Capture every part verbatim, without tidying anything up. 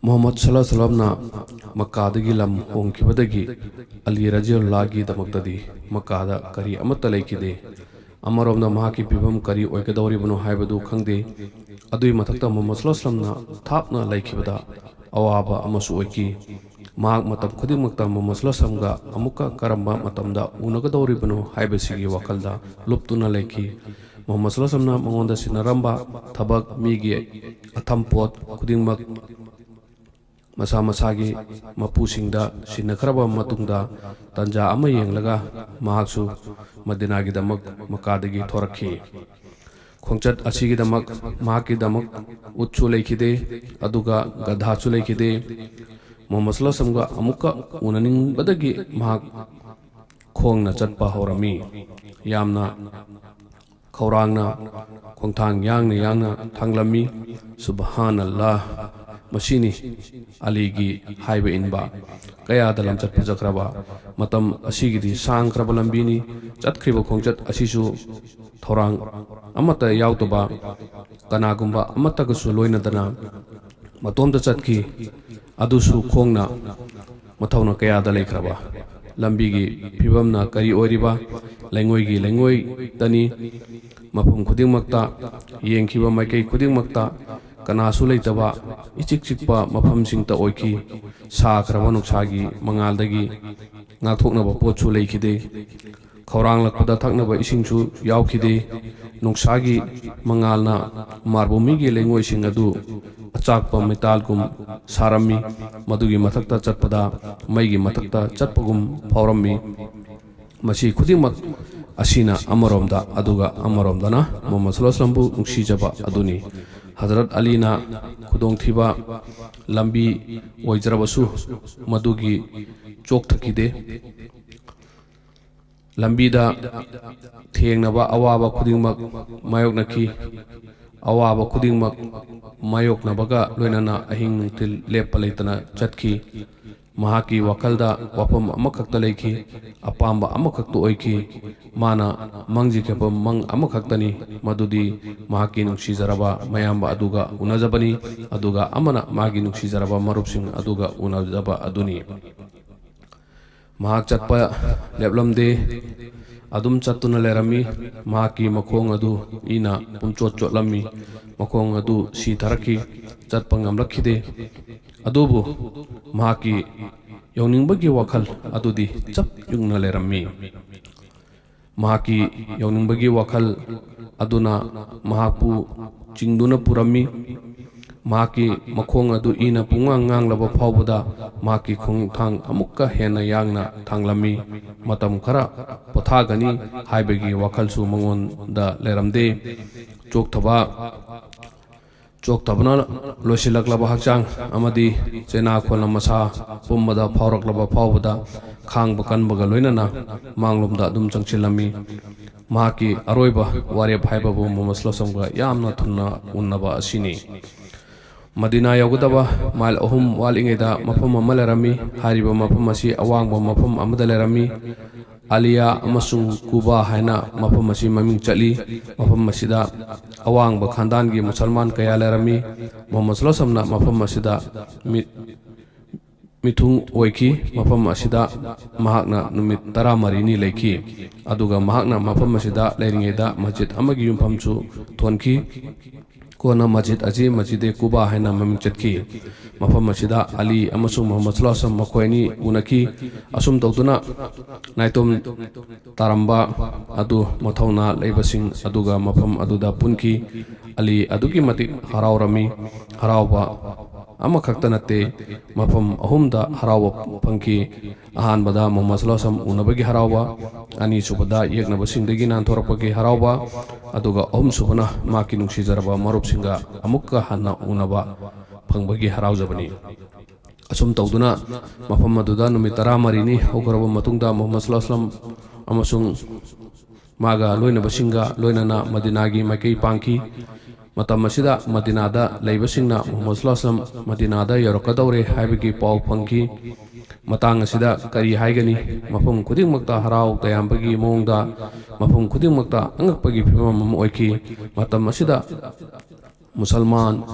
ꯃꯨꯍꯝꯃꯗ ꯁꯜꯂꯜꯂꯥꯍꯨ ꯑꯂꯥꯏꯍꯤ ꯋꯥꯁꯜꯂꯝꯅ ꯃꯛꯀꯥꯗꯒꯤ ꯂꯝ ꯍꯣꯡꯈꯤꯕꯗꯒꯤ ꯑꯂꯤ ꯔꯖꯤꯌꯜꯂꯥꯍꯨꯒꯤꯗꯃꯛꯇꯗꯤ ꯃꯛꯀꯥꯗ ꯀꯔꯤ ꯑꯃꯠꯇ ꯂꯩꯈꯤꯗꯦ꯫ ꯑꯃꯔꯣꯝꯗ ꯃꯍꯥꯛꯀꯤ ꯐꯤꯕꯝ ꯀꯔꯤ ꯑꯣꯏꯒꯗꯧꯔꯤꯕꯅꯣ ꯍꯥꯏꯕꯗꯨ ꯈꯪꯗꯦ꯫ ꯑꯗꯨꯒꯤ ꯃꯊꯛꯇ ꯃꯨꯍꯝꯃꯗ ꯁꯜꯂꯜꯂꯥꯍꯨ ꯑꯂꯥꯏꯍꯤ ꯋꯥꯁꯜꯂꯝꯅ ꯊꯥꯞꯅ ꯂꯩꯈꯤꯕꯗ ꯑꯋꯥꯕ ꯑꯃꯁꯨ ꯑꯣꯏꯈꯤ꯫ ꯃꯍꯥꯛ ꯃꯇꯝ ꯈꯨꯗꯤꯡꯃꯛꯇ ꯃꯨꯍꯝꯃꯗ ꯁꯜꯂꯜꯂꯥꯍꯨ ꯑꯂꯥꯏꯍꯤ ꯋꯥꯁꯜꯂꯝꯒ ꯑꯃꯨꯛꯀ ꯀꯔꯝꯕ ꯃꯇꯝꯗ ꯎꯅꯒꯗꯧꯔꯤꯕꯅꯣ ꯍꯥꯏꯕꯁꯤꯒꯤ ꯋꯥꯈꯜꯗ ꯂꯨꯞꯇꯨꯅ ꯂꯩꯈꯤ꯫ ꯃꯨꯍꯝꯃꯗ ꯁꯜꯂꯜꯂꯥꯍꯨ ꯑꯂꯥꯏꯍꯤ ꯋꯥꯁꯜꯂꯝꯅ ꯃꯉꯣꯟꯗ ꯁꯤꯟꯅꯔꯝꯕ ꯊꯕꯛ, ꯃꯤꯒꯤ ꯑꯊꯝꯄꯣꯠ ꯈꯨꯗꯤꯡꯃꯛ ꯃꯁꯥ ꯃꯁꯥꯒꯤ ꯃꯄꯨꯁꯤꯡꯗ ꯁꯤꯟꯅꯈ꯭ꯔꯕ ꯃꯇꯨꯡꯗ, ꯇꯟꯖꯥ ꯑꯃ ꯌꯦꯡꯂꯒ ꯃꯍꯥꯛꯁꯨ ꯃꯗꯤꯅꯥꯒꯤꯗꯃꯛ ꯃꯛꯀꯥꯗꯒꯤ ꯊꯣꯔꯛꯈꯤ꯫ ꯈꯣꯡꯆꯠ ꯑꯁꯤꯒꯤꯗꯃꯛ ꯃꯍꯥꯛꯀꯤꯗꯃꯛ ꯎꯠꯁꯨ ꯂꯩꯈꯤꯗꯦ, ꯑꯗꯨꯒ ꯒꯙꯥꯁꯨ ꯂꯩꯈꯤꯗꯦ꯫ ꯃꯨꯍꯝꯃꯗ ꯁꯜꯂꯜꯂꯥꯍꯨ ꯑꯂꯥꯏꯍꯤ ꯋꯥꯁꯜꯂꯝꯒ ꯑꯃꯨꯛꯀ ꯎꯅꯅꯤꯡꯕꯗꯒꯤ ꯃꯍꯥꯛ ꯈꯣꯡꯅ ꯆꯠꯄ ꯍꯧꯔꯝꯃꯤ꯫ ꯌꯥꯝꯅ ꯈꯧꯔꯥꯡꯅ, ꯈꯣꯡꯊꯥꯡ ꯌꯥꯡꯅ ꯌꯥꯡꯅ ꯊꯥꯡꯂꯝꯃꯤ꯫ ꯁꯨꯕꯍꯥꯅꯜꯂꯥꯍ, ꯃꯁꯤꯅꯤ ꯑꯂꯤꯒꯤ ꯍꯥꯏꯕ ꯏꯟꯕ꯫ ꯀꯌꯥꯗ ꯂꯝꯆꯠ ꯐꯖꯈ꯭ꯔꯕ꯫ ꯃꯇꯝ ꯑꯁꯤꯒꯤꯗꯤ ꯁꯥꯡꯈ꯭ꯔꯕ ꯂꯝꯕꯤꯅꯤ꯫ ꯆꯠꯈ꯭ꯔꯤꯕ ꯈꯣꯡꯆꯠ ꯑꯁꯤꯁꯨ ꯊꯧꯔꯥꯡ ꯑꯃꯠꯇ ꯌꯥꯎꯗꯕ, ꯀꯅꯥꯒꯨꯝꯕ ꯑꯃꯠꯇꯒꯁꯨ ꯂꯣꯏꯅꯗꯅ ꯃꯇꯣꯝꯇ ꯆꯠꯈꯤ꯫ ꯑꯗꯨꯁꯨ ꯈꯣꯡꯅ꯫ ꯃꯊꯧꯅ ꯀꯌꯥꯗ ꯂꯩꯈ꯭ꯔꯕ꯫ ꯂꯝꯕꯤꯒꯤ ꯐꯤꯕꯝꯅ ꯀꯔꯤ ꯑꯣꯏꯔꯤꯕ? ꯂꯩꯉꯣꯏꯒꯤ ꯂꯩꯉꯣꯏꯇꯅꯤ꯫ ꯃꯐꯝ ꯈꯨꯗꯤꯡꯃꯛꯇ, ꯌꯦꯡꯈꯤꯕ ꯃꯥꯏꯀꯩ ꯈꯨꯗꯤꯡꯃꯛꯇ ꯀꯅꯥꯁꯨ ꯂꯩꯇꯕ, ꯏꯆꯤꯛ ꯆꯤꯛꯄ ꯃꯐꯝꯁꯤꯡꯇ ꯑꯣꯏꯈꯤ꯫ ꯁꯥꯈ꯭ꯔꯕ ꯅꯨꯡꯁꯥꯒꯤ ꯃꯉꯥꯜꯗꯒꯤ ꯉꯥꯛꯊꯣꯛꯅꯕ ꯄꯣꯠꯁꯨ ꯂꯩꯈꯤꯗꯦ꯫ ꯈꯧꯔꯥꯡꯂꯛꯄꯗ ꯊꯛꯅꯕ ꯏꯁꯤꯡꯁꯨ ꯌꯥꯎꯈꯤꯗꯦ꯫ ꯅꯨꯡꯁꯥꯒꯤ ꯃꯉꯥꯜꯅ ꯃꯥꯔꯕꯨꯃꯤꯒꯤ ꯂꯩꯉꯣꯏꯁꯤꯡ ꯑꯗꯨ ꯑꯆꯥꯛꯄ ꯃꯩꯇꯥꯜꯒꯨꯝ ꯁꯥꯔꯝꯃꯤ꯫ ꯃꯗꯨꯒꯤ ꯃꯊꯛꯇ ꯆꯠꯄꯗ ꯃꯩꯒꯤ ꯃꯊꯛꯇ ꯆꯠꯄꯒꯨꯝ ꯐꯥꯎꯔꯝꯃꯤ꯫ ꯃꯁꯤ ꯈꯨꯗꯤꯡꯃꯛ ꯑꯁꯤꯅ ꯑꯃꯔꯣꯝꯗ, ꯑꯗꯨꯒ ꯑꯃꯔꯣꯝꯗꯅ ꯃꯨꯍꯝꯃꯗ ꯁꯜꯂꯜꯂꯥꯍꯨ ꯑꯂꯥꯏꯍꯤ ꯋꯥꯁꯜꯂꯝꯕꯨ ꯅꯨꯡꯁꯤꯖꯕ ꯑꯗꯨꯅꯤ꯫ ꯍꯖꯔꯠ ꯑꯂꯤꯅ ꯈꯨꯗꯣꯡꯊꯤꯕ ꯂꯝꯕꯤ ꯑꯣꯏꯖꯔꯕꯁꯨ ꯃꯗꯨꯒꯤ ꯆꯣꯛꯊꯈꯤꯗꯦ꯫ ꯂꯝꯕꯤꯗ ꯊꯦꯡꯅꯕ ꯑꯋꯥꯕ ꯈꯨꯗꯤꯡꯃꯛ ꯃꯥꯌꯣꯛꯅꯈꯤ꯫ ꯑꯋꯥꯕ ꯈꯨꯗꯤꯡꯃꯛ ꯃꯥꯌꯣꯛꯅꯕꯒ ꯂꯣꯏꯅꯅ ꯑꯍꯤꯡ ꯅꯨꯡꯊꯤꯜ ꯂꯦꯞꯄ ꯂꯩꯇꯅ ꯆꯠꯈꯤ꯫ ꯃꯍꯥꯛꯀꯤ ꯋꯥꯈꯜꯗ ꯋꯥꯐꯝ ꯑꯃꯈꯛꯇ ꯂꯩꯈꯤ, ꯑꯄꯥꯝꯕ ꯑꯃꯈꯛꯇ ꯑꯣꯏꯈꯤ꯫ ꯃꯥꯅ ꯃꯪꯖꯈꯤꯕ ꯃꯪ ꯑꯃꯈꯛꯇꯅꯤ, ꯃꯗꯨꯗꯤ ꯃꯍꯥꯛꯀꯤ ꯅꯨꯡꯁꯤꯖꯔꯕ ꯃꯌꯥꯝꯕ ꯑꯗꯨꯒ ꯎꯅꯖꯕꯅꯤ, ꯑꯗꯨꯒ ꯑꯃꯅ ꯃꯥꯒꯤ ꯅꯨꯡꯁꯤꯖꯔꯕ ꯃꯔꯨꯞꯁꯤꯡ ꯑꯗꯨꯒ ꯎꯅꯖꯕ ꯑꯗꯨꯅꯤ꯫ ꯃꯍꯥꯛ ꯆꯠꯄ ꯂꯦꯞꯂꯝꯗꯦ꯫ ꯑꯗꯨꯝ ꯆꯠꯇꯨꯅ ꯂꯩꯔꯝꯃꯤ꯫ ꯃꯍꯥꯛꯀꯤ ꯃꯈꯣꯡ ꯑꯗꯨ ꯏꯅ ꯄꯨꯝꯆꯣꯠ ꯆꯣꯠꯂꯝꯃꯤ꯫ ꯃꯈꯣꯡ ꯑꯗꯨ ꯁꯤꯊꯔꯛꯈꯤ꯫ ꯆꯠꯄ ꯉꯝꯂꯛꯈꯤꯗꯦ꯫ ꯑꯗꯨꯕꯨ ꯃꯍꯥꯛꯀꯤ ꯌꯧꯅꯤꯡꯕꯒꯤ ꯋꯥꯈꯜ ꯑꯗꯨꯗꯤ ꯆꯞ ꯌꯨꯡꯅ ꯂꯩꯔꯝꯃꯤ꯫ ꯃꯍꯥꯛꯀꯤ ꯌꯧꯅꯤꯡꯕꯒꯤ ꯋꯥꯈꯜ ꯑꯗꯨꯅ ꯃꯍꯥꯛꯄꯨ ꯆꯤꯡꯗꯨꯅ ꯄꯨꯔꯝꯃꯤ꯫ ꯃꯍꯥꯛꯀꯤ ꯃꯈꯣꯡ ꯑꯗꯨ ꯏꯅ ꯄꯨꯡꯉꯥꯡ ꯉꯥꯡꯂꯕ ꯐꯥꯎꯕꯗ ꯃꯍꯥꯛꯀꯤ ꯈꯣꯡꯊꯥꯡ ꯑꯃꯨꯛꯀ ꯍꯦꯟꯅ ꯌꯥꯡꯅ ꯊꯥꯡꯂꯝꯃꯤ꯫ ꯃꯇꯝ ꯈꯔ ꯄꯣꯊꯥꯒꯅꯤ ꯍꯥꯏꯕꯒꯤ ꯋꯥꯈꯜꯁꯨ ꯃꯉꯣꯟꯗ ꯂꯩꯔꯝꯗꯦ꯫ ꯆꯣꯛꯊꯕ, ꯆꯣꯛꯊꯕꯅ ꯂꯣꯏꯁꯤꯜꯂꯛꯂꯕ ꯍꯛꯆꯥꯡ ꯑꯃꯗꯤ ꯆꯩꯅꯥ ꯈꯣꯜꯂ ꯃꯁꯥ ꯄꯨꯝꯕꯗ ꯐꯥꯎꯔꯛꯂꯕ ꯐꯥꯎꯕꯗ ꯈꯥꯡꯕ ꯀꯟꯕꯒ ꯂꯣꯏꯅꯅ ꯃꯥꯡꯂꯣꯝꯗ ꯑꯗꯨꯝ ꯆꯪꯁꯤꯜꯂꯝꯃꯤ꯫ ꯃꯍꯥꯛꯀꯤ ꯑꯔꯣꯏꯕ ꯋꯥꯔꯦꯞ ꯍꯥꯏꯕꯕꯨ ꯃꯣꯍꯝꯃꯗ ꯁꯜꯂꯥꯍꯨ ꯑꯂꯥꯏꯍꯤ ꯋꯥꯁꯜꯂꯝꯒ ꯌꯥꯝꯅ ꯊꯨꯅ ꯎꯅꯕ ꯑꯁꯤꯅꯤ꯫ ꯃꯗꯤꯅꯥ ꯌꯧꯒꯗꯕ ꯃꯥꯏꯜ ꯑꯍꯨꯝ ꯋꯥꯠꯂꯤꯉꯩꯗ ꯃꯐꯝ ꯑꯃ ꯂꯩꯔꯝꯃꯤ꯫ ꯍꯥꯏꯔꯤꯕ ꯃꯐꯝ ꯑꯁꯤ ꯑꯋꯥꯡꯕ ꯃꯐꯝ ꯑꯃꯗ ꯂꯩꯔꯝꯃꯤ꯫ ꯑꯂꯤꯌꯥ ꯑꯃꯁꯨꯡ ꯀꯨꯕꯥ ꯍꯥꯏꯅ ꯃꯐꯝ ꯑꯁꯤ ꯃꯃꯤꯡ ꯆꯠꯂꯤ꯫ ꯃꯐꯝ ꯑꯁꯤꯗ ꯑꯋꯥꯡꯕ ꯈꯥꯟꯗꯥꯟꯒꯤ ꯃꯨꯁꯜꯃꯥꯟ ꯀꯌꯥ ꯂꯩꯔꯝꯃꯤ꯫ ꯃꯣꯍꯝꯃꯗ ꯁꯜꯂꯥꯍꯨ ꯑꯂꯥꯏꯍꯤ ꯋꯥꯁꯜꯂꯝꯅ ꯃꯐꯝ ꯑꯁꯤꯗ ꯃꯤ-, ꯃꯤꯊꯨꯡ ꯑꯣꯏꯈꯤ꯫ ꯃꯐꯝ ꯑꯁꯤꯗ ꯃꯍꯥꯛꯅ ꯅꯨꯃꯤꯠ ꯇꯔꯥꯃꯔꯤꯅꯤ ꯂꯩꯈꯤ꯫ ꯑꯗꯨꯒ ꯃꯍꯥꯛꯅ ꯃꯐꯝ ꯑꯁꯤꯗ ꯂꯩꯔꯤꯉꯩꯗ ꯃꯁꯖꯤꯗ ꯑꯃꯒꯤ ꯌꯨꯝꯐꯝꯁꯨ ꯊꯣꯟꯈꯤ꯫ ꯀꯣꯟꯅ ꯃꯁꯖꯤꯗ ꯑꯁꯤ ꯃꯁꯖꯤꯗ ꯀꯨꯕꯥ ꯍꯥꯏꯅ ꯃꯃꯤꯡ ꯆꯠꯈꯤ꯫ ꯃꯐꯝ ꯑꯁꯤꯗ ꯑꯂꯤ ꯑꯃꯁꯨꯡ ꯃꯨꯍꯝꯃꯗ ꯁꯜꯂꯥꯍꯨ ꯑꯂꯥꯏꯍꯤ ꯋꯥꯁꯜꯂꯝ ꯃꯈꯣꯏ ꯑꯅꯤ ꯎꯅꯈꯤ꯫ ꯑꯁꯨꯝ ꯇꯧꯗꯨꯅ ꯅꯥꯏꯇꯣꯝ ꯇꯥꯔꯝꯕ ꯑꯗꯨ ꯃꯊꯧꯅꯥ ꯂꯩꯕꯁꯤꯡ ꯑꯗꯨꯒ ꯃꯐꯝ ꯑꯗꯨꯗ ꯄꯨꯟꯈꯤ꯫ ꯑꯂꯤ ꯑꯗꯨꯛꯀꯤ ꯃꯇꯤꯛ ꯍꯔꯥꯎꯔꯝꯃꯤ꯫ ꯍꯔꯥꯎꯕ ꯑꯃꯈꯛꯇ ꯅꯠꯇꯦ, ꯃꯐꯝ ꯑꯍꯨꯝꯗ ꯍꯔꯥꯎꯕ ꯐꯪꯈꯤ꯫ ꯑꯍꯥꯟꯕꯗ ꯃꯨꯍꯝꯃꯗ ꯁꯜꯂꯥꯍꯨ ꯑꯂꯥꯏꯍꯤ ꯋꯥꯁꯜꯂꯝ ꯎꯅꯕꯒꯤ ꯍꯔꯥꯎꯕ, ꯑꯅꯤꯁꯨꯕꯗ ꯌꯦꯛꯅꯕꯁꯤꯡꯗꯒꯤ ꯅꯥꯟꯊꯣꯔꯛꯄꯒꯤ ꯍꯔꯥꯎꯕ, ꯑꯗꯨꯒ ꯑꯍꯨꯝꯁꯨꯕꯅ ꯃꯍꯥꯛꯀꯤ ꯅꯨꯡꯁꯤꯖꯔꯕ ꯃꯔꯨꯞꯁꯤꯡꯒ ꯑꯃꯨꯛꯀ ꯍꯟꯅ ꯎꯅꯕ ꯐꯪꯕꯒꯤ ꯍꯔꯥꯎꯖꯕꯅꯤ꯫ ꯑꯁꯨꯝ ꯇꯧꯗꯨꯅ ꯃꯐꯝ ꯑꯗꯨꯗ ꯅꯨꯃꯤꯠ ꯇꯔꯥꯃꯔꯤꯅꯤ ꯍꯧꯈ꯭ꯔꯕ ꯃꯇꯨꯡꯗ ꯃꯨꯍꯝꯃꯗ ꯁꯜꯂꯥꯍꯨ ꯑꯂꯥꯏꯍꯤ ꯋꯥꯁꯜꯂꯝ ꯑꯃꯁꯨꯡ ꯃꯥꯒ ꯂꯣꯏꯅꯕꯁꯤꯡꯒ ꯂꯣꯏꯅꯅ ꯃꯗꯤꯅꯥꯒꯤ ꯃꯥꯏꯀꯩ ꯄꯥꯡꯈꯤ꯫ ꯃꯇꯝ ꯑꯁꯤꯗ ꯃꯗꯤꯅꯥꯗ ꯂꯩꯕꯁꯤꯡꯅ ꯃꯨꯍꯝꯃꯗ ꯁꯜꯂꯜꯂꯥꯍꯨ ꯑꯂꯥꯏꯍꯤ ꯋꯥꯁꯜꯂꯝ ꯃꯗꯤꯅꯥꯗ ꯌꯧꯔꯛꯀꯗꯧꯔꯦ ꯍꯥꯏꯕꯒꯤ ꯄꯥꯎ ꯐꯪꯈꯤ꯫ ꯃꯇꯥꯡ ꯑꯁꯤꯗ ꯀꯔꯤ ꯍꯥꯏꯒꯅꯤ? ꯃꯐꯝ ꯈꯨꯗꯤꯡꯃꯛꯇ ꯍꯔꯥꯎ ꯇꯌꯥꯝꯕꯒꯤ ꯃꯑꯣꯡꯗ, ꯃꯐꯝ ꯈꯨꯗꯤꯡꯃꯛꯇ ꯑꯉꯛꯄꯒꯤ ꯐꯤꯕꯝ ꯑꯃ ꯑꯣꯏꯈꯤ꯫ ꯃꯇꯝ ꯑꯁꯤꯗ ꯃꯨꯁꯜꯃꯥꯟ,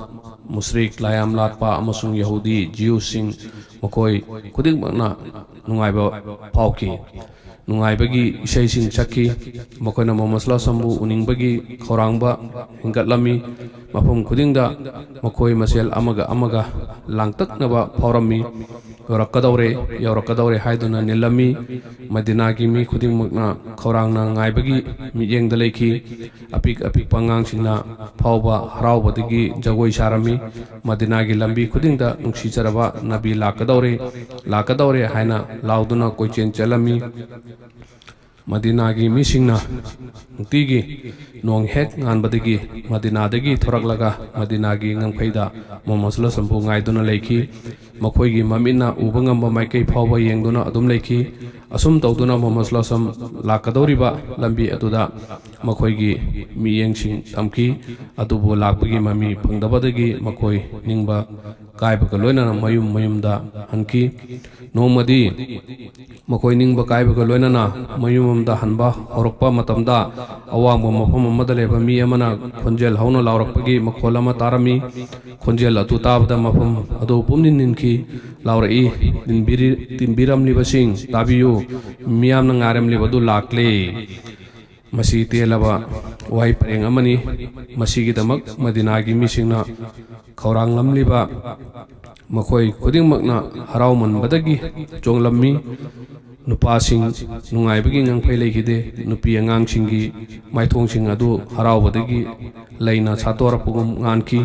ꯃꯨꯁ꯭ꯔꯤꯛ, ꯂꯥꯏꯌꯥꯝ ꯂꯥꯠꯄ ꯑꯃꯁꯨꯡ ꯌꯍꯨꯗꯤ, ꯖꯤꯌꯨꯁꯤꯡ, ꯃꯈꯣꯏ ꯈꯨꯗꯤꯡꯃꯛꯅ ꯅꯨꯡꯉꯥꯏꯕ ꯐꯥꯎꯈꯤ꯫ ꯅꯨꯡꯉꯥꯏꯕꯒꯤ ꯏꯁꯩꯁꯤꯡ ꯁꯛꯈꯤ꯫ ꯃꯈꯣꯏꯅ ꯃꯨꯍꯝꯃꯗ ꯁꯜꯂꯜꯂꯥꯍꯨ ꯑꯂꯥꯏꯍꯤ ꯋꯥꯁꯜꯂꯝꯕꯨ ꯎꯅꯤꯡꯕꯒꯤ ꯈꯧꯔꯥꯡꯕ ꯍꯦꯟꯒꯠꯂꯝꯃꯤ꯫ ꯃꯐꯝ ꯈꯨꯗꯤꯡꯗ ꯃꯈꯣꯏ ꯃꯁꯦꯜ ꯑꯃꯒ ꯑꯃꯒ ꯂꯥꯡꯇꯛꯅꯕ ꯐꯥꯎꯔꯝꯃꯤ꯫ "ꯌꯧꯔꯛꯀꯗꯧꯔꯦ, ꯌꯧꯔꯛꯀꯗꯧꯔꯦ" ꯍꯥꯏꯗꯨꯅ ꯅꯤꯜꯂꯝꯃꯤ꯫ ꯃꯗꯤꯅꯥꯒꯤ ꯃꯤ ꯈꯨꯗꯤꯡꯃꯛꯅ ꯈꯧꯔꯥꯡꯅ ꯉꯥꯏꯕꯒꯤ ꯃꯤꯠꯌꯦꯡꯗ ꯂꯩꯈꯤ꯫ ꯑꯄꯤꯛ ꯑꯄꯤꯛꯄ ꯑꯉꯥꯡꯁꯤꯡꯅ ꯐꯥꯎꯕ ꯍꯔꯥꯎꯕꯗꯒꯤ ꯖꯒꯣꯏ ꯁꯥꯔꯝꯃꯤ꯫ ꯃꯗꯤꯅꯥꯒꯤ ꯂꯝꯕꯤ ꯈꯨꯗꯤꯡꯗ "ꯅꯨꯡꯁꯤꯖꯔꯕ ꯅꯕꯤ ꯂꯥꯛꯀꯗꯧꯔꯦ, ꯂꯥꯛꯀꯗꯧꯔꯦ" ꯍꯥꯏꯅ ꯂꯥꯎꯗꯨꯅ ꯀꯣꯏꯆꯦꯟ ꯆꯦꯜꯂꯝꯃꯤ꯫ ꯃꯗꯤꯅꯥꯒꯤ ꯃꯤꯁꯤꯡꯅ ꯅꯨꯡꯇꯤꯒꯤ ꯅꯣꯡ ꯍꯦꯛ ꯉꯥꯟꯕꯗꯒꯤ ꯃꯗꯤꯅꯥꯗꯒꯤ ꯊꯣꯔꯛꯂꯒ ꯃꯗꯤꯅꯥꯒꯤ ꯉꯝꯈꯩꯗ ꯃꯨꯍꯝꯃꯗ ꯁꯜꯂꯜꯂꯥꯍꯨ ꯑꯂꯥꯏꯍꯤ ꯋꯥꯁꯜꯂꯝꯕꯨ ꯉꯥꯏꯗꯨꯅ ꯂꯩꯈꯤ꯫ ꯃꯈꯣꯏꯒꯤ ꯃꯃꯤꯠꯅ ꯎꯕ ꯉꯝꯕ ꯃꯥꯏꯀꯩ ꯐꯥꯎꯕ ꯌꯦꯡꯗꯨꯅ ꯑꯗꯨꯝ ꯂꯩꯈꯤ꯫ ꯑꯁꯨꯝ ꯇꯧꯗꯨꯅ ꯃꯨꯍꯝꯃꯗ ꯁꯜꯂꯜꯂꯥꯍꯨ ꯑꯂꯥꯏꯍꯤ ꯋꯥꯁꯜꯂꯝ ꯂꯥꯛꯀꯗꯧꯔꯤꯕ ꯂꯝꯕꯤ ꯑꯗꯨꯗ ꯃꯈꯣꯏꯒꯤ ꯃꯤꯠꯌꯦꯡꯁꯤꯡ ꯊꯝꯈꯤ꯫ ꯑꯗꯨꯕꯨ ꯂꯥꯛꯄꯒꯤ ꯃꯃꯤ ꯐꯪꯗꯕꯗꯒꯤ ꯃꯈꯣꯏ ꯅꯤꯡꯕ ꯀꯥꯏꯕꯒ ꯂꯣꯏꯅꯅ ꯃꯌꯨꯝ ꯃꯌꯨꯝꯗ ꯍꯟꯈꯤ꯫ ꯅꯣꯡꯃꯗꯤ ꯃꯈꯣꯏ ꯅꯤꯡꯕ ꯀꯥꯏꯕꯒ ꯂꯣꯏꯅꯅ ꯃꯌꯨꯝ ꯑꯃꯗ ꯍꯟꯕ ꯍꯧꯔꯛꯄ ꯃꯇꯝꯗ, ꯑꯋꯥꯡꯕ ꯃꯐꯝ ꯑꯃꯗ ꯂꯩꯕ ꯃꯤ ꯑꯃꯅ ꯈꯣꯟꯖꯦꯜ ꯍꯧꯅ ꯂꯥꯎꯔꯛꯄꯒꯤ ꯃꯈꯣꯜ ꯑꯃ ꯇꯥꯔꯝꯃꯤ꯫ ꯈꯣꯟꯖꯦꯜ ꯑꯗꯨ ꯇꯥꯕꯗ ꯃꯐꯝ ꯑꯗꯨ ꯄꯨꯝꯅꯤꯟ ꯅꯤꯟꯈꯤ꯫ ꯂꯥꯎꯔꯛꯏ, "ꯇꯤꯟꯕꯤꯔꯤ-, ꯇꯤꯟꯕꯤꯔꯝꯂꯤꯕꯁꯤꯡ, ꯇꯥꯕꯤꯌꯨ, ꯃꯤꯌꯥꯝꯅ ꯉꯥꯏꯔꯝꯂꯤꯕ ꯑꯗꯨ ꯂꯥꯛꯂꯦ"꯫ ꯃꯁꯤ ꯇꯦꯜꯂꯕ ꯋꯥꯍꯩ ꯄꯔꯦꯡ ꯑꯃꯅꯤ꯫ ꯃꯁꯤꯒꯤꯗꯃꯛ ꯃꯗꯤꯅꯥꯒꯤ ꯃꯤꯁꯤꯡꯅ ꯈꯧꯔꯥꯡꯂꯝꯂꯤꯕ ꯃꯈꯣꯏ ꯈꯨꯗꯤꯡꯃꯛꯅ ꯍꯔꯥꯎꯃꯟꯕꯗꯒꯤ ꯆꯣꯡꯂꯝꯃꯤ꯫ ꯅꯨꯄꯥꯁꯤꯡ ꯅꯨꯡꯉꯥꯏꯕꯒꯤ ꯉꯪꯐꯩ ꯂꯩꯈꯤꯗꯦ꯫ ꯅꯨꯄꯤ ꯑꯉꯥꯡꯁꯤꯡꯒꯤ ꯃꯥꯏꯊꯣꯡꯁꯤꯡ ꯑꯗꯨ ꯍꯔꯥꯎꯕꯗꯒꯤ ꯂꯩꯅ ꯁꯥꯠꯇꯣꯔꯛꯄꯒꯨꯝ ꯉꯥꯟꯈꯤ꯫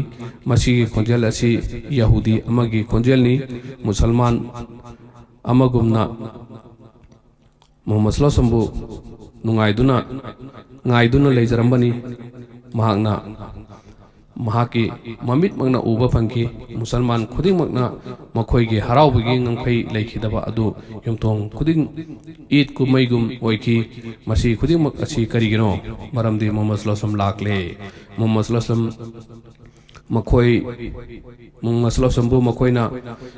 ꯃꯁꯤꯒꯤ ꯈꯣꯟꯖꯦꯜ ꯑꯁꯤ ꯌꯍꯨꯗꯤ ꯑꯃꯒꯤ ꯈꯣꯟꯖꯦꯜꯅꯤ꯫ ꯃꯨꯁꯜꯃꯥꯟ ꯑꯃꯒꯨꯝꯅ ꯃꯨꯍꯝꯃꯗ ꯁꯜꯂꯜꯂꯥꯍꯨ ꯑꯂꯥꯏꯍꯤ ꯋꯥꯁꯜꯂꯝꯕꯨ ꯅꯨꯡꯉꯥꯏꯗꯨꯅ, ꯉꯥꯏꯗꯨꯅ ꯂꯩꯖꯔꯝꯕꯅꯤ꯫ ꯃꯍꯥꯛꯅ ꯃꯍꯥꯛꯀꯤ ꯃꯃꯤꯠꯃꯛꯅ ꯎꯕ ꯐꯪꯈꯤ꯫ ꯃꯨꯁꯜꯃꯥꯟ ꯈꯨꯗꯤꯡꯃꯛꯅ ꯃꯈꯣꯏꯒꯤ ꯍꯔꯥꯎꯕꯒꯤ ꯉꯝꯈꯩ ꯂꯩꯈꯤꯗꯕ ꯑꯗꯨ ꯌꯨꯝꯊꯣꯡ ꯈꯨꯗꯤꯡ ꯏꯗ ꯀꯨꯝꯍꯩꯒꯨꯝ ꯑꯣꯏꯈꯤ꯫ ꯃꯁꯤ ꯈꯨꯗꯤꯡꯃꯛ ꯑꯁꯤ ꯀꯔꯤꯒꯤꯅꯣ? ꯃꯔꯝꯗꯤ ꯃꯨꯍꯝꯃꯗ ꯁꯜꯂꯜꯂꯥꯍꯨ ꯑꯂꯩꯍꯤ ꯋꯁꯜꯂꯝ ꯂꯥꯛꯂꯦ꯫ ꯃꯨꯍꯝꯃꯗ ꯁꯜꯂꯜꯂꯥꯍꯨ ꯑꯂꯩꯍꯤ ꯋꯁꯜꯂꯝ ꯃꯈꯣꯏ, ꯃꯨꯍꯝꯃꯗ ꯁꯜꯂꯜꯂꯥꯍꯨ ꯑꯂꯩꯍꯤ ꯋꯁꯜꯂꯝꯕꯨ ꯃꯈꯣꯏꯅ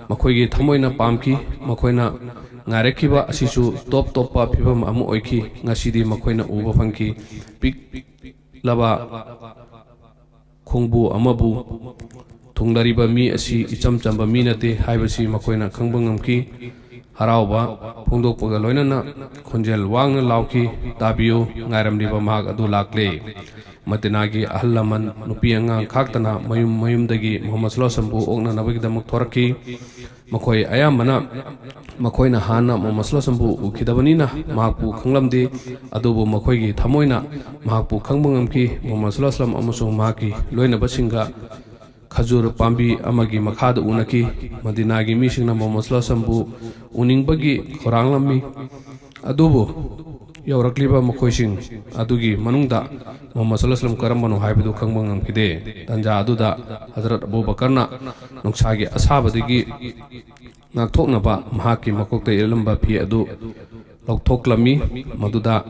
ꯃꯈꯣꯏꯒꯤ ꯊꯃꯣꯏꯅ ꯄꯥꯝꯈꯤ꯫ ꯃꯈꯣꯏꯅ ꯉꯥꯏꯔꯛꯈꯤꯕ ꯑꯁꯤꯁꯨ ꯇꯣꯞ ꯇꯣꯞꯄ ꯐꯤꯕꯝ ꯑꯃ ꯑꯣꯏꯈꯤ꯫ ꯉꯁꯤꯗꯤ ꯃꯈꯣꯏꯅ ꯎꯕ ꯐꯪꯈꯤ꯫ ꯄꯤꯛꯂꯕ ꯈꯣꯡꯕꯨ ꯑꯃꯕꯨ ꯊꯨꯡꯂꯔꯤꯕ ꯃꯤ ꯑꯁꯤ ꯏꯆꯝ ꯆꯝꯕ ꯃꯤ ꯅꯠꯇꯦ ꯍꯥꯏꯕꯁꯤ ꯃꯈꯣꯏꯅ ꯈꯪꯕ ꯉꯝꯈꯤ꯫ ꯍꯔꯥꯎꯕ ꯐꯣꯡꯗꯣꯛꯄꯒ ꯂꯣꯏꯅꯅ ꯈꯣꯟꯖꯦꯜ ꯋꯥꯡꯅ ꯂꯥꯎꯈꯤ, "ꯇꯥꯕꯤꯌꯨ, ꯉꯥꯏꯔꯝꯂꯤꯕ ꯃꯍꯥꯛ ꯑꯗꯨ ꯂꯥꯛꯂꯦ!" ꯃꯗꯤꯅꯥꯒꯤ ꯑꯍꯜ ꯂꯃꯟ, ꯅꯨꯄꯤ ꯑꯉꯥꯡ ꯈꯥꯛꯇꯅ ꯃꯌꯨꯝ ꯃꯌꯨꯝꯗꯒꯤ ꯃꯨꯍꯝꯃꯗ ꯁꯜꯂꯜꯂꯥꯍꯨ ꯑꯂꯩꯍꯤ ꯋꯁꯜꯂꯝꯕꯨ ꯑꯣꯛꯅꯅꯕꯒꯤꯗꯃꯛ ꯊꯣꯔꯛꯈꯤ꯫ ꯃꯈꯣꯏ ꯑꯌꯥꯝꯕꯅ ꯃꯈꯣꯏꯅ ꯍꯥꯟꯅ ꯃꯨꯍꯝꯃꯗ ꯁꯜꯂꯜꯂꯥꯍꯨ ꯑꯂꯩꯍꯤ ꯋꯁꯜꯂꯝꯕꯨ ꯎꯈꯤꯗꯕꯅꯤꯅ ꯃꯍꯥꯛꯄꯨ ꯈꯪꯂꯝꯗꯦ꯫ ꯑꯗꯨꯕꯨ ꯃꯈꯣꯏꯒꯤ ꯊꯃꯣꯏꯅ ꯃꯍꯥꯛꯄꯨ ꯈꯪꯕ ꯉꯝꯈꯤ꯫ ꯃꯨꯍꯝꯃꯗ ꯁꯜꯂꯜꯂꯥꯍꯨ ꯑꯂꯩꯍꯤ ꯋꯁꯜꯂꯝ ꯑꯃꯁꯨꯡ ꯃꯍꯥꯛꯀꯤ ꯂꯣꯏꯅꯕꯁꯤꯡꯒ ꯈꯖꯨꯔ ꯄꯥꯝꯕꯤ ꯑꯃꯒꯤ ꯃꯈꯥꯗ ꯎꯅꯈꯤ꯫ ꯃꯗꯤꯅꯥꯒꯤ ꯃꯤꯁꯤꯡꯅ ꯃꯨꯍꯝꯃꯗ ꯁꯜꯂꯜꯂꯥꯍꯨ ꯑꯂꯩꯍꯤ ꯋꯁꯜꯂꯝꯕꯨ ꯎꯅꯤꯡꯕꯒꯤ ꯈꯧꯔꯥꯡꯂꯝꯃꯤ꯫ ꯑꯗꯨꯕꯨ ꯌꯧꯔꯛꯂꯤꯕ ꯃꯈꯣꯏꯁꯤꯡ ꯑꯗꯨꯒꯤ ꯃꯅꯨꯡꯗ ꯃꯨꯍꯝꯃꯗ ꯁꯜꯂꯜꯂꯥꯍꯨ ꯑꯂꯩꯍꯤ ꯋꯁꯜꯂꯝ ꯀꯔꯝꯕꯅꯣ ꯍꯥꯏꯕꯗꯨ ꯈꯪꯕ ꯉꯝꯈꯤꯗꯦ꯫ ꯇꯟꯖꯥ ꯑꯗꯨꯗ ꯍꯖꯔꯠ ꯑꯕꯨ ꯕꯀꯔꯅ ꯅꯨꯡꯁꯥꯒꯤ ꯑꯁꯥꯕꯗꯒꯤ ꯉꯥꯛꯊꯣꯛꯅꯕ ꯃꯍꯥꯛꯀꯤ ꯃꯀꯣꯛꯇ ꯌꯦꯠꯂꯝꯕ ꯐꯤ ꯑꯗꯨ ꯂꯧꯊꯣꯛꯂꯝꯃꯤ꯫ ꯃꯗꯨꯗ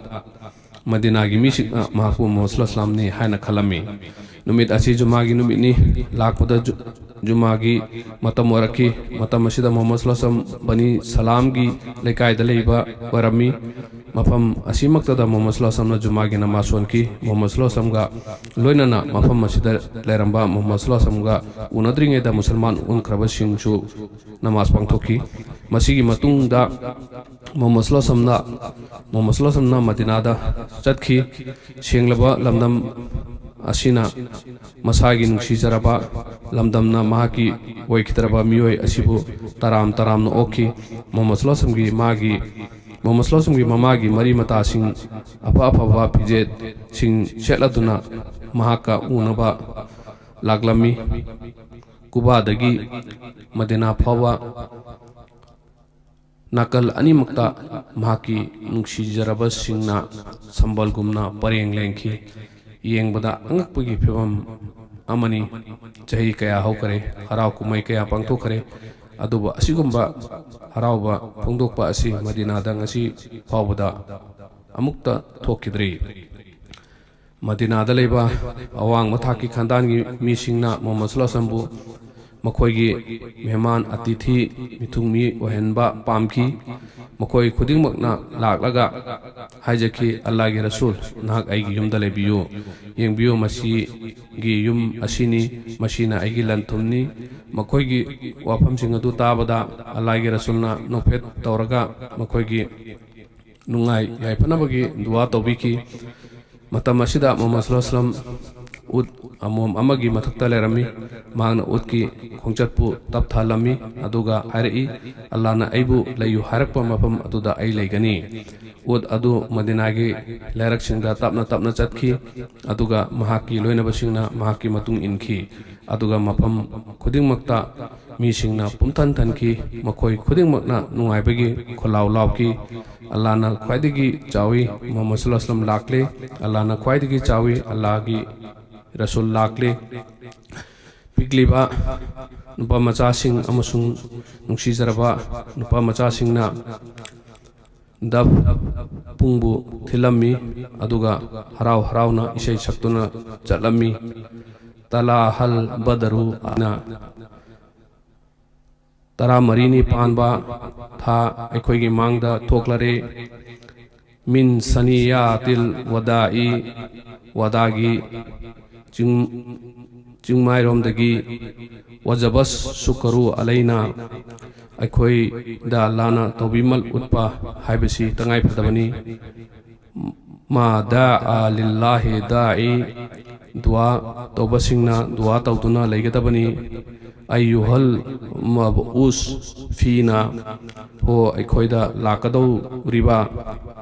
ꯃꯗꯤꯅꯥꯒꯤ ꯃꯤꯁꯤꯡꯅ ꯃꯍꯥꯛꯄꯨ ꯃꯨꯍꯝꯃꯗ ꯁꯜꯂꯜꯂꯥꯍꯨ ꯑꯂꯩꯍꯤ ꯋꯁꯜꯂꯝꯅꯤ ꯍꯥꯏꯅ ꯈꯜꯂꯝꯃꯤ꯫ ꯅꯨꯃꯤꯠ ꯑꯁꯤ ꯖꯨꯃꯥꯒꯤ ꯅꯨꯃꯤꯠꯅꯤ꯫ ꯂꯥꯛꯄꯗ ꯖꯨ-, ꯖꯨꯃꯥꯒꯤ ꯃꯇꯝ ꯑꯣꯏꯔꯛꯈꯤ꯫ ꯃꯇꯝ ꯑꯁꯤꯗ ꯃꯨꯍꯝꯃꯗ ꯁꯜꯂꯜꯂꯥꯍꯨ ꯑꯂꯩꯍꯤ ꯋꯁꯜꯂꯝ ꯕꯅꯤ ꯁꯂꯥꯝꯒꯤ ꯂꯩꯀꯥꯏꯗ ꯂꯩꯕ ꯑꯣꯏꯔꯝꯃꯤ꯫ ꯃꯐꯝ ꯑꯁꯤꯃꯛꯇꯗ ꯃꯨꯍꯝꯃꯗ ꯁꯜꯂꯜꯂꯥꯍꯨ ꯑꯂꯩꯍꯤ ꯋꯁꯜꯂꯝꯅ ꯖꯨꯃꯥꯒꯤ ꯅꯃꯥꯖ ꯁꯣꯟꯈꯤ꯫ ꯃꯨꯍꯝꯃꯗ ꯁꯜꯂꯜꯂꯥꯍꯨ ꯑꯂꯩꯍꯤ ꯋꯁꯜꯂꯝꯒ ꯂꯣꯏꯅꯅ ꯃꯐꯝ ꯑꯁꯤꯗ ꯂꯩꯔꯝꯕ ꯃꯨꯍꯝꯃꯗ ꯁꯜꯂꯜꯂꯥꯍꯨ ꯑꯂꯩꯍꯤ ꯋꯁꯜꯂꯝꯒ ꯎꯅꯗ꯭ꯔꯤꯉꯩꯗ ꯃꯨꯁꯜꯃꯥꯟ ꯑꯣꯟꯈ꯭ꯔꯕꯁꯤꯡꯁꯨ ꯅꯃꯥꯖ ꯄꯥꯡꯊꯣꯛꯈꯤ꯫ ꯃꯁꯤꯒꯤ ꯃꯇꯨꯡꯗ ꯃꯨꯍꯝꯃꯗ ꯁꯜꯂꯜꯂꯥꯍꯨ ꯑꯂꯩꯍꯤ ꯋꯁꯜꯂꯝꯅ, ꯃꯨꯍꯝꯃꯗ ꯁꯜꯂꯜꯂꯥꯍꯨ ꯑꯂꯩꯍꯤ ꯋꯁꯜꯂꯝꯅ ꯃꯗꯤꯅꯥꯗ ꯆꯠꯈꯤ꯫ ꯁꯦꯡꯂꯕ ꯂꯝꯗꯝ ꯑꯁꯤꯅ ꯃꯁꯥꯒꯤ ꯅꯨꯡꯁꯤꯖꯔꯕ ꯂꯝꯗꯝꯅ ꯃꯍꯥꯛꯀꯤ ꯑꯣꯏꯈꯤꯗ꯭ꯔꯕ ꯃꯤꯑꯣꯏ ꯑꯁꯤꯕꯨ ꯇꯔꯥꯝ ꯇꯔꯥꯝꯅ ꯑꯣꯛꯈꯤ꯫ ꯃꯨꯍꯝꯃꯗ ꯁꯜꯂꯜꯂꯥꯍꯨ ꯑꯂꯩꯍꯤ ꯋꯁꯜꯂꯝꯒꯤ ꯃꯥꯒꯤ, ꯃꯨꯍꯝꯃꯗ ꯁꯜꯂꯜꯂꯥꯍꯨ ꯑꯂꯩꯍꯤ ꯋꯁꯜꯂꯝꯒꯤ ꯃꯃꯥꯒꯤ ꯃꯔꯤ ꯃꯇꯥꯁꯤꯡ ꯑꯐ ꯑꯐꯕ ꯐꯤꯖꯦꯠꯁꯤꯡ ꯁꯦꯠꯂꯗꯨꯅ ꯃꯍꯥꯛꯀ ꯎꯅꯕ ꯂꯥꯛꯂꯝꯃꯤ꯫ ꯀꯨꯕꯥꯗꯒꯤ ꯃꯗꯤꯅꯥ ꯐꯥꯎꯕ ꯅꯥꯀꯜ ꯑꯅꯤꯃꯛꯇ ꯃꯍꯥꯛꯀꯤ ꯅꯨꯡꯁꯤꯖꯔꯕꯁꯤꯡꯅ ꯁꯝꯕꯜꯒꯨꯝꯅ ꯄꯔꯦꯡ ꯂꯦꯡꯈꯤ꯫ ꯌꯦꯡꯕꯗ ꯑꯉꯛꯄꯒꯤ ꯐꯤꯕꯝ ꯑꯃꯅꯤ꯫ ꯆꯍꯤ ꯀꯌꯥ ꯍꯧꯈꯔꯦ, ꯍꯔꯥꯎ ꯀꯨꯝꯍꯩ ꯀꯌꯥ ꯄꯥꯡꯊꯣꯛꯈꯔꯦ, ꯑꯗꯨꯕꯨ ꯑꯁꯤꯒꯨꯝꯕ ꯍꯔꯥꯎꯕ ꯐꯣꯡꯗꯣꯛꯄ ꯑꯁꯤ ꯃꯗꯤꯅꯥꯗ ꯉꯁꯤ ꯐꯥꯎꯕꯗ ꯑꯃꯨꯛꯇ ꯊꯣꯛꯈꯤꯗ꯭ꯔꯤ꯫ ꯃꯗꯤꯅꯥꯗ ꯂꯩꯕ ꯑꯋꯥꯡꯕ ꯊꯥꯛꯀꯤ ꯈꯥꯟꯗꯥꯟꯒꯤ ꯃꯤꯁꯤꯡꯅ ꯃꯨꯍꯝꯃꯗ ꯁꯜꯂꯜꯂꯥꯍꯨ ꯑꯂꯩꯍꯤ ꯋꯁꯜꯂꯝꯕꯨ ꯃꯈꯣꯏꯒꯤ ꯃꯦꯍꯃꯥꯟ ꯑꯇꯤꯊꯤ, ꯃꯤꯊꯨꯡꯃꯤ ꯑꯣꯏꯍꯟꯕ ꯄꯥꯝꯈꯤ꯫ ꯃꯈꯣꯏ ꯈꯨꯗꯤꯡꯃꯛꯅ ꯂꯥꯛꯂꯒ ꯍꯥꯏꯖꯈꯤ, "ꯑꯜꯂꯥꯍꯒꯤ ꯔꯁꯨꯜ, ꯅꯍꯥꯛ ꯑꯩꯒꯤ ꯌꯨꯝꯗ ꯂꯩꯕꯤꯌꯨ꯫ ꯌꯦꯡꯕꯤꯌꯨ, ꯃꯁꯤꯒꯤ ꯌꯨꯝ ꯑꯁꯤꯅꯤ, ꯃꯁꯤꯅ ꯑꯩꯒꯤ ꯂꯟ ꯊꯨꯝꯅꯤ꯫" ꯃꯈꯣꯏꯒꯤ ꯋꯥꯐꯝꯁꯤꯡ ꯑꯗꯨ ꯇꯥꯕꯗ ꯑꯜꯂꯥꯍꯒꯤ ꯔꯁꯨꯜꯅ ꯅꯣꯛꯐꯦꯠ ꯇꯧꯔꯒ ꯃꯈꯣꯏꯒꯤ ꯅꯨꯡꯉꯥꯏ ꯌꯥꯏꯐꯅꯕꯒꯤ ꯗꯨꯋꯥ ꯇꯧꯕꯤꯈꯤ꯫ ꯃꯇꯝ ꯑꯁꯤꯗ ꯃꯨꯍꯝꯃꯗ ꯁꯜꯂꯜꯂꯥꯍꯨ ꯑꯂꯩꯍꯤ ꯋꯁꯜꯂꯝ ꯎꯠ ꯑꯃꯣꯝ ꯑꯃꯒꯤ ꯃꯊꯛꯇ ꯂꯩꯔꯝꯃꯤ꯫ ꯃꯍꯥꯛꯅ ꯎꯠꯀꯤ ꯈꯣꯡꯆꯠꯄꯨ ꯇꯞꯊꯍꯜꯂꯝꯃꯤ, ꯑꯗꯨꯒ ꯍꯥꯏꯔꯛꯏ, "ꯑꯜꯂꯥꯍꯅ ꯑꯩꯕꯨ ꯂꯩꯌꯨ ꯍꯥꯏꯔꯛꯄ ꯃꯐꯝ ꯑꯗꯨꯗ ꯑꯩ ꯂꯩꯒꯅꯤ꯫" ꯎꯠ ꯑꯗꯨ ꯃꯗꯤꯅꯥꯒꯤ ꯂꯩꯔꯛꯁꯤꯡꯗ ꯇꯞꯅ ꯇꯞꯅ ꯆꯠꯈꯤ, ꯑꯗꯨꯒ ꯃꯍꯥꯛꯀꯤ ꯂꯣꯏꯅꯕꯁꯤꯡꯅ ꯃꯍꯥꯛꯀꯤ ꯃꯇꯨꯡ ꯏꯟꯈꯤ꯫ ꯑꯗꯨꯒ ꯃꯐꯝ ꯈꯨꯗꯤꯡꯃꯛꯇ ꯃꯤꯁꯤꯡꯅ ꯄꯨꯝꯊꯟ ꯊꯟꯈꯤ꯫ ꯃꯈꯣꯏ ꯈꯨꯗꯤꯡꯃꯛꯅ ꯅꯨꯡꯉꯥꯏꯕꯒꯤ ꯈꯣꯜꯂꯥꯎ ꯂꯥꯎꯈꯤ, "ꯑꯜꯂꯥꯍꯅ ꯈ꯭ꯋꯥꯏꯗꯒꯤ ꯆꯥꯎꯏ, ꯃꯨꯍꯝꯃꯗ ꯁꯜꯂꯜꯂꯥꯍꯨ ꯑꯂꯩꯍꯤ ꯋꯁꯜꯂꯝ ꯂꯥꯛꯂꯦ꯫ ꯑꯜꯂꯥꯍꯅ ꯈ꯭ꯋꯥꯏꯗꯒꯤ ꯆꯥꯎꯏ, ꯑꯜꯂꯥꯍꯒꯤ ꯔꯁꯨꯜ ꯂꯥꯛꯂꯦ꯫" ꯄꯤꯛꯂꯤꯕ ꯅꯨꯄꯥ ꯃꯆꯥꯁꯤꯡ ꯑꯃꯁꯨꯡ ꯅꯨꯡꯁꯤꯖꯔꯕ ꯅꯨꯄꯥ ꯃꯆꯥꯁꯤꯡꯅ ꯗꯐ ꯄꯨꯡꯕꯨ ꯊꯤꯜꯂꯝꯃꯤ, ꯑꯗꯨꯒ ꯍꯔꯥꯎ ꯍꯔꯥꯎꯅ ꯏꯁꯩ ꯁꯛꯇꯨꯅ ꯆꯠꯂꯝꯃꯤ꯫ "ꯇꯂꯥꯍꯜ ꯕꯗꯔꯨ" ꯑꯅ ꯇꯔꯥꯃꯔꯤꯅꯤ ꯄꯥꯟꯕ ꯊꯥ ꯑꯩꯈꯣꯏꯒꯤ ꯃꯥꯡꯗ ꯊꯣꯛꯂꯔꯦ꯫ "ꯃꯤꯟ ꯁꯅꯤꯌꯥꯇꯤꯜ ꯋꯗꯥꯏ", ꯋꯗꯥꯒꯤ ꯆꯤꯡ-, ꯆꯤꯡꯃꯥꯏꯔꯣꯝꯗꯒꯤ, "ꯋꯥꯖꯕꯁ ꯁꯨꯀꯔꯨ ꯑꯂꯩꯅ", ꯑꯩꯈꯣꯏꯗ ꯂꯥꯟꯅ ꯇꯧꯕꯤꯃꯜ ꯎꯠꯄ ꯍꯥꯏꯕꯁꯤ ꯇꯉꯥꯏꯐꯗꯕꯅꯤ꯫ "ꯃꯥ ꯗꯥ ꯂꯤꯜꯂꯥꯍꯤ ꯗꯥꯏ", ꯗꯨꯋꯥ ꯇꯧꯕꯁꯤꯡꯅ ꯗꯨꯋꯥ ꯇꯧꯗꯨꯅ ꯂꯩꯒꯗꯕꯅꯤ꯫ "ꯑꯌꯨꯍꯜ ꯃꯕꯎꯁ ꯐꯤꯅ", ꯍꯣ ꯑꯩꯈꯣꯏꯗ ꯂꯥꯛꯀꯗꯧꯔꯤꯕ,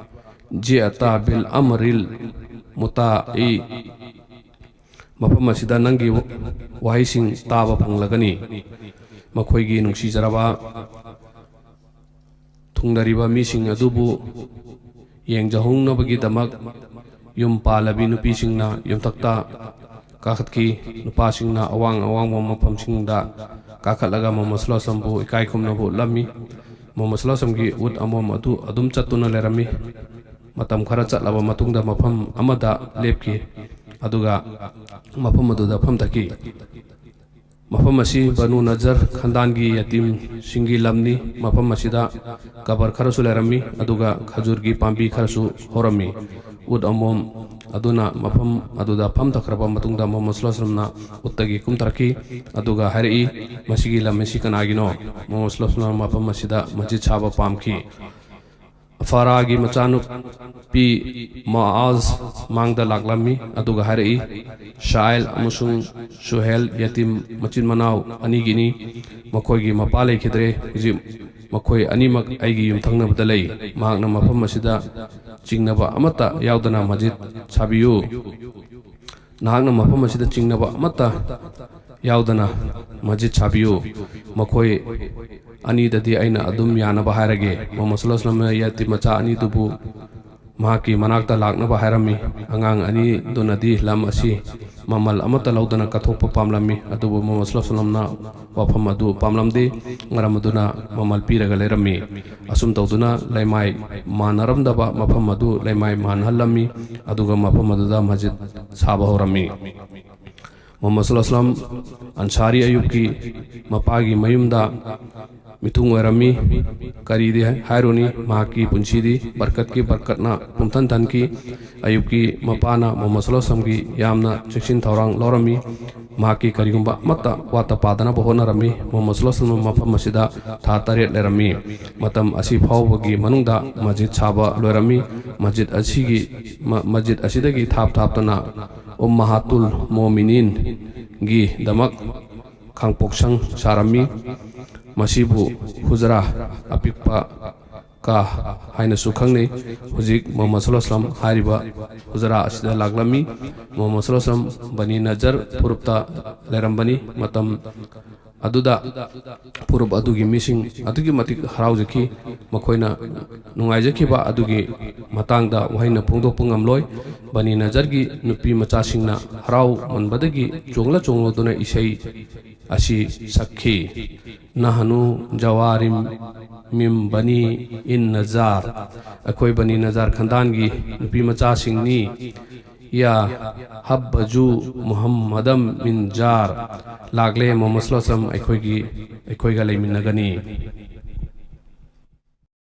"ꯖꯤꯑꯇꯥ ꯕꯤꯜ ꯑꯃꯔꯤꯜ ꯃꯨꯇꯥꯏ", ꯃꯐꯝ ꯑꯁꯤꯗ ꯅꯪꯒꯤ ꯋꯥꯍꯩꯁꯤꯡ ꯇꯥꯕ ꯐꯪꯂꯒꯅꯤ꯫ ꯃꯈꯣꯏꯒꯤ ꯅꯨꯡꯁꯤꯖꯔꯕ ꯊꯨꯡꯅꯔꯤꯕ ꯃꯤꯁꯤꯡ ꯑꯗꯨꯕꯨ ꯌꯦꯡꯖꯍꯧꯅꯕꯒꯤꯗꯃꯛ ꯌꯨꯝ ꯄꯥꯜꯂꯕꯤ ꯅꯨꯄꯤꯁꯤꯡꯅ ꯌꯨꯝꯊꯛꯇ ꯀꯥꯈꯠꯈꯤ꯫ ꯅꯨꯄꯥꯁꯤꯡꯅ ꯑꯋꯥꯡ ꯑꯋꯥꯡꯕ ꯃꯐꯝꯁꯤꯡꯗ ꯀꯥꯈꯠꯂꯒ ꯃꯨꯍꯝꯃꯗ ꯁꯜꯂꯜꯂꯥꯍꯨ ꯑꯂꯩꯍꯤ ꯋꯥꯁꯜꯂꯝꯕꯨ ꯏꯀꯥꯏ ꯈꯨꯝꯅꯕ ꯎꯠꯂꯝꯃꯤ꯫ ꯃꯨꯍꯝꯃꯗ ꯁꯜꯂꯜꯂꯥꯍꯨ ꯑꯂꯩꯍꯤ ꯋꯥꯁꯜꯂꯝꯒꯤ ꯎꯠ ꯑꯃꯣꯝ ꯑꯗꯨ ꯑꯗꯨꯝ ꯆꯠꯇꯨꯅ ꯂꯩꯔꯝꯃꯤ꯫ ꯃꯇꯝ ꯈꯔ ꯆꯠꯂꯕ ꯃꯇꯨꯡꯗ ꯃꯐꯝ ꯑꯃꯗ ꯂꯦꯞꯈꯤ, ꯑꯗꯨꯒ ꯃꯐꯝ ꯑꯗꯨꯗ ꯐꯝꯊꯈꯤ꯫ ꯃꯐꯝ ꯑꯁꯤ ꯕꯅꯨ ꯅꯖꯔ ꯈꯥꯟꯗꯥꯟꯒꯤ ꯌꯇꯤꯝꯁꯤꯡꯒꯤ ꯂꯝꯅꯤ꯫ ꯃꯐꯝ ꯑꯁꯤꯗ ꯀꯕꯔ ꯈꯔꯁꯨ ꯂꯩꯔꯝꯃꯤ, ꯑꯗꯨꯒ ꯈꯖꯨꯔꯒꯤ ꯄꯥꯝꯕꯤ ꯈꯔꯁꯨ ꯍꯧꯔꯝꯃꯤ꯫ ꯎꯠ ꯑꯃꯣꯝ ꯑꯗꯨꯅ ꯃꯐꯝ ꯑꯗꯨꯗ ꯐꯝꯊꯈ꯭ꯔꯕ ꯃꯇꯨꯡꯗ ꯃꯨꯍꯝꯃꯗ ꯁꯜꯂꯜꯂꯥꯍꯨ ꯑꯂꯩꯍꯤ ꯋꯥꯁꯜꯂꯝꯅ ꯎꯠꯇꯒꯤ ꯀꯨꯝꯊꯔꯛꯈꯤ, ꯑꯗꯨꯒ ꯍꯥꯏꯔꯛꯏ, "ꯃꯁꯤꯒꯤ ꯂꯝ ꯑꯁꯤ ꯀꯅꯥꯒꯤꯅꯣ?" ꯃꯨꯍꯝꯃꯗ ꯁꯜꯂꯜꯂꯥꯍꯨ ꯑꯂꯩꯍꯤ ꯋꯥꯁꯜꯂꯝꯅ ꯃꯐꯝ ꯑꯁꯤꯗ ꯃꯁꯖꯤꯗ ꯁꯥꯕ ꯄꯥꯝꯈꯤ꯫ ꯐꯥꯔꯥꯒꯤ ꯃꯆꯥꯅꯨꯄꯤ ꯃꯥꯑꯥꯖ ꯃꯥꯡꯗ ꯂꯥꯛꯂꯝꯃꯤ, ꯑꯗꯨꯒ ꯍꯥꯏꯔꯛꯏ, "ꯁꯥꯏꯜ ꯑꯃꯁꯨꯡ ꯁꯨꯍꯦꯜ ꯌꯇꯤꯝ ꯃꯆꯤꯟ ꯃꯅꯥꯎ ꯑꯅꯤꯒꯤꯅꯤ꯫ ꯃꯈꯣꯏꯒꯤ ꯃꯄꯥ ꯂꯩꯈꯤꯗ꯭ꯔꯦ꯫ ꯍꯧꯖꯤꯛ ꯃꯈꯣꯏ ꯑꯅꯤꯃꯛ ꯑꯩꯒꯤ ꯌꯨꯝꯊꯪꯅꯕꯗ ꯂꯩ꯫ ꯃꯍꯥꯛꯅ ꯃꯐꯝ ꯑꯁꯤꯗ ꯆꯤꯡꯅꯕ ꯑꯃꯠꯇ ꯌꯥꯎꯗꯅ ꯃꯁꯖꯤꯗ ꯁꯥꯕꯤꯌꯨ꯫ ꯅꯍꯥꯛꯅ ꯃꯐꯝ ꯑꯁꯤꯗ ꯆꯤꯡꯅꯕ ꯑꯃꯠꯇ ꯌꯥꯎꯗꯅ ꯃꯁꯖꯤꯗ ꯁꯥꯕꯤꯌꯨ꯫ ꯃꯈꯣꯏ ꯑꯅꯤꯗꯗꯤ ꯑꯩꯅ ꯑꯗꯨꯝ ꯌꯥꯅꯕ ꯍꯥꯏꯔꯒꯦ꯫" ꯃꯨꯍꯝꯃꯗ ꯁꯜꯂꯜꯂꯥꯍꯨ ꯑꯂꯩꯍꯤ ꯋꯥꯁꯜꯂꯝꯅ ꯌꯇꯤꯝ ꯃꯆꯥ ꯑꯅꯤꯗꯨꯕꯨ ꯃꯍꯥꯛꯀꯤ ꯃꯅꯥꯛꯇ ꯂꯥꯛꯅꯕ ꯍꯥꯏꯔꯝꯃꯤ꯫ ꯑꯉꯥꯡ ꯑꯅꯤꯗꯨꯅꯗꯤ ꯂꯝ ꯑꯁꯤ ꯃꯃꯜ ꯑꯃꯠꯇ ꯂꯧꯗꯅ ꯀꯠꯊꯣꯛꯄ ꯄꯥꯝꯂꯝꯃꯤ, ꯑꯗꯨꯕꯨ ꯃꯨꯍꯝꯃꯗ ꯁꯜꯂꯜꯂꯥꯍꯨ ꯑꯂꯩꯍꯤ ꯋꯥꯁꯜꯂꯝꯅ ꯋꯥꯐꯝ ꯑꯗꯨ ꯄꯥꯝꯂꯝꯗꯦ꯫ ꯃꯔꯝ ꯑꯗꯨꯅ ꯃꯃꯜ ꯄꯤꯔꯒ ꯂꯩꯔꯝꯃꯤ꯫ ꯑꯁꯨꯝ ꯇꯧꯗꯨꯅ ꯂꯩꯃꯥꯏ ꯃꯥꯟꯅꯔꯝꯗꯕ ꯃꯐꯝ ꯑꯗꯨ ꯂꯩꯃꯥꯏ ꯃꯥꯟꯅꯍꯜꯂꯝꯃꯤ, ꯑꯗꯨꯒ ꯃꯐꯝ ꯑꯗꯨꯗ ꯃꯁꯖꯤꯗ ꯁꯥꯕ ꯍꯧꯔꯝꯃꯤ꯫ ꯃꯨꯍꯝꯃꯗ ꯁꯜꯂꯜꯂꯥꯍꯨ ꯑꯂꯩꯍꯤ ꯋꯥꯁꯜꯂꯝ ꯑꯟꯁꯥꯔꯤ ꯑꯌꯨꯕꯀꯤ ꯃꯄꯥꯒꯤ ꯃꯌꯨꯝꯗ ꯃꯤꯊꯨꯡ ꯑꯣꯏꯔꯝꯃꯤ꯫ ꯀꯔꯤꯗꯤ ꯍꯥꯏꯔꯨꯅꯤ, ꯃꯍꯥꯛꯀꯤ ꯄꯨꯟꯁꯤꯗꯤ ꯕꯔꯀꯠꯀꯤ ꯕꯔꯀꯠꯅ ꯄꯨꯝꯊꯟ ꯊꯟꯈꯤ꯫ ꯑꯌꯨꯕꯀꯤ ꯃꯄꯥꯅ ꯃꯨꯍꯝꯃꯗ ꯁꯜꯂꯜꯂꯥꯍꯨ ꯑꯂꯩꯍꯤ ꯋꯥꯁꯜꯂꯝꯒꯤ ꯌꯥꯝꯅ ꯆꯦꯛꯁꯤꯟ ꯊꯧꯔꯥꯡ ꯂꯧꯔꯝꯃꯤ꯫ ꯃꯍꯥꯛꯀꯤ ꯀꯔꯤꯒꯨꯝꯕ ꯑꯃꯠꯇ ꯋꯥꯠꯇ ꯄꯥꯗꯅꯕ ꯍꯣꯠꯅꯔꯝꯃꯤ꯫ ꯃꯨꯍꯝꯃꯗ ꯁꯜꯂꯜꯂꯥꯍꯨ ꯑꯂꯩꯍꯤ ꯋꯥꯁꯜꯂꯝ ꯃꯐꯝ ꯑꯁꯤꯗ ꯊꯥ ꯇꯔꯦꯠ ꯂꯩꯔꯝꯃꯤ꯫ ꯃꯇꯝ ꯑꯁꯤ ꯐꯥꯎꯕꯒꯤ ꯃꯅꯨꯡꯗ ꯃꯁꯖꯤꯗ ꯁꯥꯕ ꯂꯣꯏꯔꯝꯃꯤ꯫ ꯃꯁꯖꯤꯗ ꯑꯁꯤꯒꯤ, ꯃ-, ꯃꯁꯖꯤꯗ ꯑꯁꯤꯗꯒꯤ ꯊꯥꯞ ꯊꯥꯞꯇꯅ ꯎꯝꯃꯥꯍꯥꯇꯨꯜ ꯃꯣꯃꯤꯅꯤꯟꯒꯤꯗꯃꯛ ꯈꯥꯡꯄꯣꯛꯁꯪ ꯁꯥꯔꯝꯃꯤ꯫ ꯃꯁꯤꯕꯨ ꯍꯨꯖꯔꯥ ꯑꯄꯤꯛꯄ ꯀꯥ ꯍꯥꯏꯅꯁꯨ ꯈꯪꯅꯩ꯫ ꯍꯧꯖꯤꯛ ꯃꯨꯍꯝꯃꯗ ꯁꯜꯂꯜꯂꯥꯍꯨ ꯑꯂꯩꯍꯤ ꯋꯥꯁꯜꯂꯝ ꯍꯥꯏꯔꯤꯕ ꯍꯨꯖꯔꯥ ꯑꯁꯤꯗ ꯂꯥꯛꯂꯝꯃꯤ꯫ ꯃꯨꯍꯝꯃꯗ ꯁꯜꯂꯜꯂꯥꯍꯨ ꯑꯂꯩꯍꯤ ꯋꯥꯁꯜꯂꯝ ꯕꯅꯤ ꯅꯖꯔ ꯐꯨꯔꯨꯞꯇ ꯂꯩꯔꯝꯕꯅꯤ꯫ ꯃꯇꯝ ꯑꯗꯨꯗ ꯐꯨꯔꯨꯞ ꯑꯗꯨꯒꯤ ꯃꯤꯁꯤꯡ ꯑꯗꯨꯛꯀꯤ ꯃꯇꯤꯛ ꯍꯔꯥꯎꯖꯈꯤ꯫ ꯃꯈꯣꯏꯅ ꯅꯨꯡꯉꯥꯏꯖꯈꯤꯕ ꯑꯗꯨꯒꯤ ꯃꯇꯥꯡꯗ ꯋꯥꯍꯩꯅ ꯐꯣꯡꯗꯣꯛꯄ ꯉꯝꯂꯣꯏ꯫ ꯕꯅꯤ ꯅꯖꯔꯒꯤ ꯅꯨꯄꯤ ꯃꯆꯥꯁꯤꯡꯅ ꯍꯔꯥꯎꯃꯟꯕꯗꯒꯤ ꯆꯣꯡꯂ ꯆꯣꯡꯂꯗꯨꯅ ꯏꯁꯩ ꯑꯁꯤ ꯁꯛꯈꯤ꯫ "ꯅꯍꯅꯨ ꯖꯋꯥꯔꯤꯝ ꯃꯤꯝ ꯕꯅꯤ ꯏꯟ ꯅꯖꯥꯔ"꯫ ꯑꯩꯈꯣꯏ ꯕꯅꯤ ꯅꯖꯥꯔ ꯈꯟꯗꯥꯟꯒꯤ ꯅꯨꯄꯤ ꯃꯆꯥꯁꯤꯡꯅꯤ꯫ "ꯌꯥ ꯍꯕꯖꯨ ꯃꯨꯍꯝꯃꯗꯝ ꯃꯤꯟ ꯖꯥꯔ"꯫ ꯂꯥꯛꯂꯦ ꯃꯨꯍꯝꯃꯗ ꯁꯜꯂꯜꯂꯥꯍꯨ ꯑꯂꯥꯏꯍꯤ ꯋꯥꯁꯜꯂꯝ ꯑꯩꯈꯣꯏꯒꯤ, ꯑꯩꯈꯣꯏꯒ ꯂꯩꯃꯤꯟꯅꯒꯅꯤ꯫